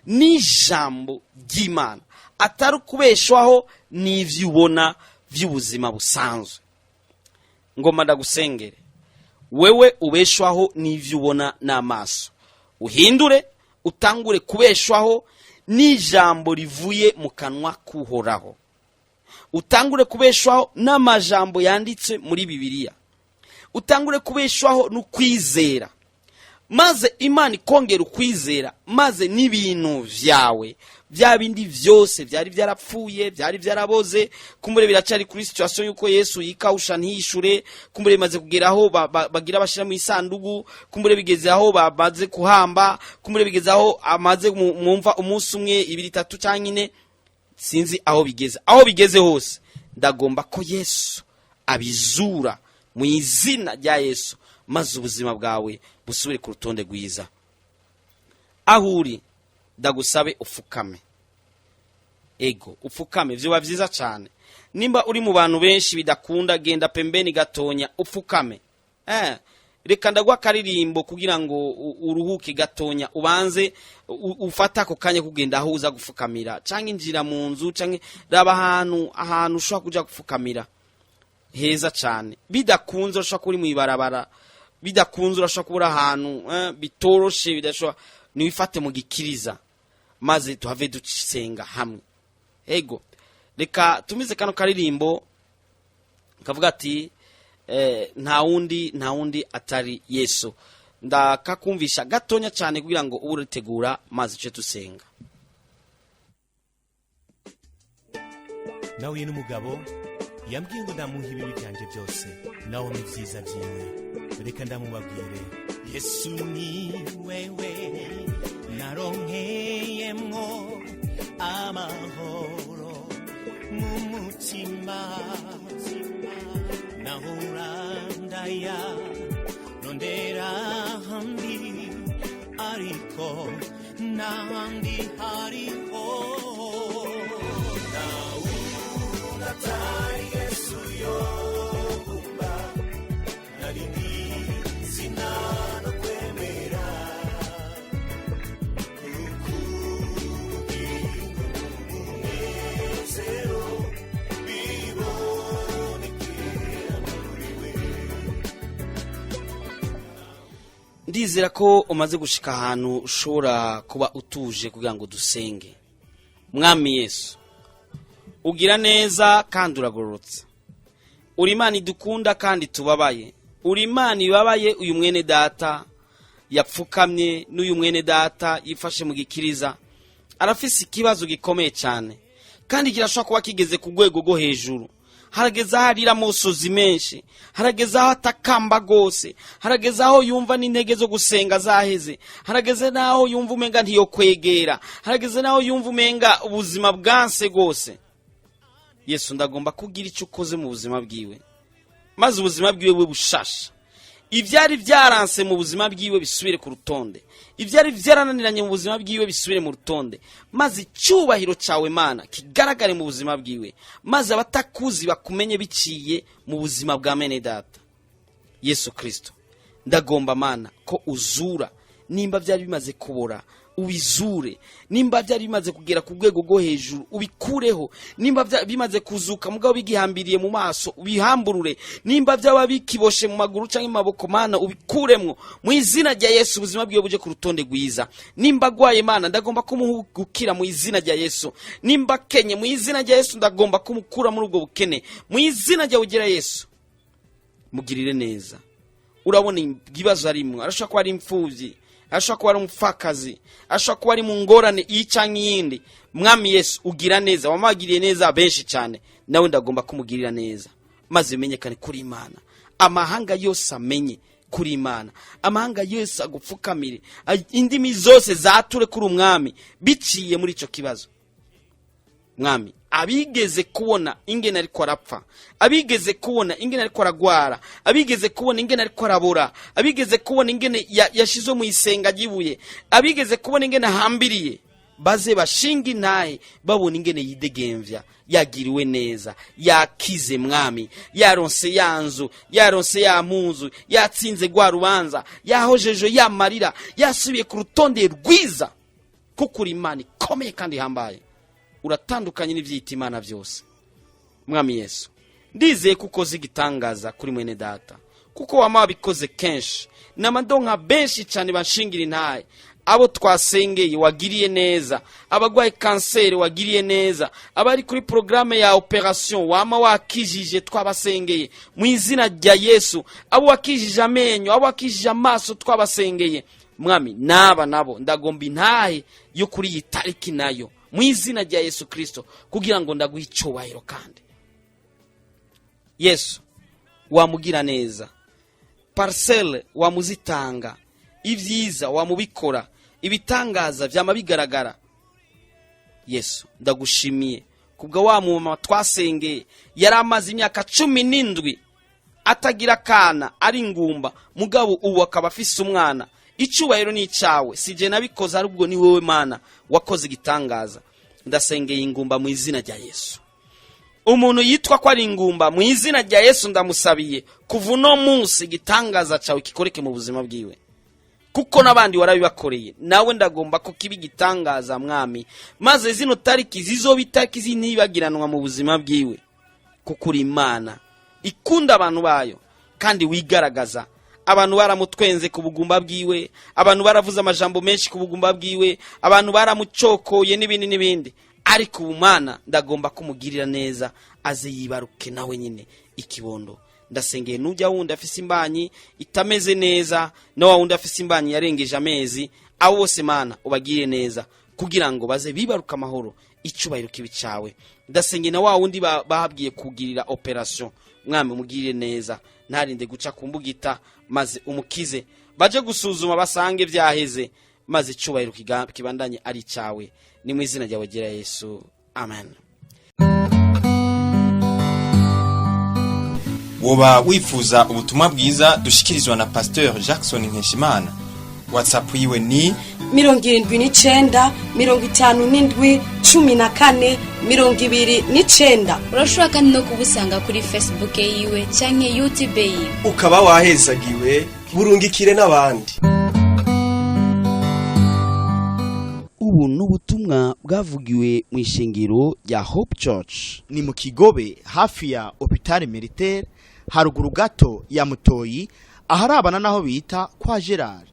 N'ijambo ry'Imana, atari ukubeshwaho n'ivyo ubona vy'ubuzima busanzwe. Ngoma ndagusengere wewe ubeshwaho n'ivyo ubona n'amaso, uhindure, utangure kubeshwaho n'ijambo rivuye mu kanwa k'Uhoraho, utangure kubeshwaho n'amajambo yanditse muri Bibiliya, utangure kubeshwaho n'ukwizera, maze Imana ikongera ukwizera, maze n'ibintu vyawe bya bindi vyose byari byarapfuye, byari byaraboze, kumbure biracari kuri situation yuko Yesu yikawusha ntiyishure, kumbure bimaze kugera aho bagira bashira mu isandugu, kumbure bigeze aho bamaze kuhamba, kumbure bigeze aho amaze mwumva umunsi umwe, ibiri, itatu canke ine, sinzi aho bigeze. Aho bigeze hose, ndagomba ko Yesu abizura mu izina rya Yesu, maze ubuzima bwawe busubire ku rutonde rwiza. Aho uri, ndagusabe ufukame. Ego, upfukame, vyoba vyiza cane. Nimba uri mu bantu benshi bidakunda, genda pembeni gatonya upfukame. Reka ndaguha akaririmbo kugira ngo uruhuke gatonya, ubanze ufate ako kanya kugenda aho uza gufukamira, canke injira mu nzu, canke raba ahantu ushobora kuja gufukamira heza cane. Bidakunze, urashobora kuba uri mw'ibarabara. Bidakunze, urashobora kuba uri ahantu bitoroshe, bidashobora, niwifate mu gikiriza, maze tuhave dusenga hamwe. Ego, reka tumize kano karirimbo kavuga ati nta wundi, nta wundi atari Yesu. Ndakakumvisha gatonya cyane kugira ngo ube uritegura, maze uce dusenga. Nahuye n'umugabo yambwiye ngo ndamuha ibibi byanje byose, naho ni byiza byiwe, reka ndamubabwire. Yesu ni wewe naronkeyemwo amahoro mu mutima, nahora ndaya rondera handi, ariko n'ahandi hariho. Atari Yesu yogumba narindi zina no kwemera, kukubugingo n'umunezero bibonekera muri we. Ndizera ko umaze gushika ahantu ushobora kuba utuje kugira ngo dusenge. Mwami Yesu, ugira neza kandi uragororotse, uri Imana idukunda kandi tubabaye, uri Imana ibabaye. Uyu mwene data yapfukamye n'uyu mwene data yifashe mu gikiriza arafise ikibazo gikomeye cyane, kandi kirashobora kuba kigeze ku rwego rwo hejuru. Harageze aho arira amosozi menshi, harageze aho atakamba rwose, harageze aho yumva n'intege zo gusenga zaheze, harageze n'aho yumva umenga ntiyokwegera, harageze n'aho yumva umenga ubuzima bwanse rwose. Yesu, ndagomba kugira icyo ukoze mu buzima bwiwe, maze ubuzima bwiwe bube bushasha, ibyari byaranse mu buzima bwiwe bisubire ku rutonde, ibyari byarananiranye mu buzima bwiwe bisubire mu rutonde, maze icyubahiro cyawe, Mana, kigaragare mu buzima bwiwe, maze abatakuzi bakumenye biciye mu buzima bwa mene data. Yesu Kirisito, ndagomba, Mana, ko uzura nimba byari bimaze kubora, ubizure. Nimba byari bimaze kugera ku rwego rwo hejuru, ubikureho. Nimba bimaze kuzuka mugabo bigihambiriye mu maso, ubihamburure. Nimba byaba bikiboshe mu maguru cyangwa mu maboko, Mana, ubikuremwo mu izina rya Yesu, ubuzima bwiwe buje ku rutonde rwiza. Nimba agwaye, Mana, ndagomba kumuha gukira mu izina rya Yesu. Nimba akenye, mu izina rya Yesu, ndagomba kumukura muri ubwo bukene mu izina rya ugera. Yesu, mugirire neza. Urabona ibibazo arimwo, arashobora kuba ari imfubyi, arashobora kuba ari umupfakazi, arashobora kuba ari mu ngorane iyi cyangwa iyindi. Mwami Yesu, ugira neza, wamagiriye neza benshi cyane, nawe ndagomba kumugirira neza, maze bimenyekane kuri Imana, amahanga yose amenye kuri Imana, amahanga yose agupfukamire, indimi zose zature kuri umwami biciye muri icyo kibazo. Mwami, abigeze kubona ingene ariko arapfa, abigeze kubona ingene ariko aragwara, abigeze kubona ingene ariko arabora, abigeze kubona ingene yashizwe mu isenga ry'ibuye, abigeze kubona ingene ahambiriye, baze bashinga intahe babona ingene yidegemvya, yagiriwe neza, yakize. Mwami, yaronse ya nzu, yaronse ya mpuzu, yatsinze rwa rubanza, yahojeje ya marira, yasubiye ku rutonde rwiza. Kuko uri Imana ikomeye kandi ihambaye, uratandukanye n'ibyiyita imana byose. Mwami Yesu, ndizeye ko ukoze igitangaza kuri mwene data, kuko wama wabikoze kenshi. N'amadonka benshi cyane banshingira intaye, abo twasengeye wagiriye neza, abagwaye kanseri wagiriye neza, abari kuri porogaramu ya operation wama wakijije twabasengeye mu izina rya Yesu, abo wakijije amenyo, abo wakijije amaso twabasengeye. Mwami, naba nabo ndagomba intahe yo kuri iyi tariki nayo mu izina rya Yesu Kirisito, kugira ngo ndaguhe icyubahiro. Kandi Yesu wamugira neza, parcelle wamuzitanga, ibyiza wamubikora, ibitangaza byama bigaragara. Yesu, ndagushimiye kubwa wa mumama twasengeye, yari amaze imyaka 17 atagira akana, ari ingumba, mugabo ubu akaba afise umwana. Icyubahiro ni icyawe, si jye nabikoze, ahubwo ni wowe Mana wakoze igitangaza. Ndasengeye ingumba mu izina rya Yesu. Umuntu yitwa ko ari ingumba, mu izina rya Yesu ndamusabiye, kuva uno munsi igitangaza cyawe kikoreke mu buzima bwiwe, kuko n'abandi warabibakoreye, nawe ndagomba ko kiba igitangaza, Mwami, maze zino tariki zizoba itariki z'intibagiranwa mu buzima bwiwe, kuko uri Imana ikunda abantu bayo kandi wigaragaza. Abantu baramutwenze ku bugumba bwiwe, abantu baravuze amajambo menshi ku bugumba bwiwe, abantu baramucokoye n'ibindi n'ibindi, ariko ubu Mana ndagomba kumugirira neza, aze yibaruke nawe nyine ikibondo. Ndasengeye nujya wundi afise imbanyi itameze neza, na wa wundi afise imbanyi yarengeje amezi, abo bose Mana ubagirire neza kugira ngo baze bibaruke amahoro, icyubahiro kibi cyawe. Ndasengeye na wa wundi babwiye kugirira operation, Mwami umugirire neza, ntarinde guca ku mbugita, maze umukize, baje gusuzuma basange byaheze, maze icyubahiro kibandanye ari icyawe. Ni mu izina ryawe gira Yesu, amen. Woba wifuza ubutumwa bwiza dushikirizwa na Pasteur Jackson Nkeshimana? WhatsApp yiwe ni 79 57 14 29. Urashobora kandi no kubusanga kuri Facebook yiwe canke YouTube yiwe. Ukaba wahezagiwe, burungikire n'abandi. Ubu ni ubutumwa bwavugiwe mu ishengero rya Hope Church. Ni mu Kigobe, hafi ya Hôpital Militaire, haruguru gato ya Mutoyi, aharabana naho bita kwa Gerard.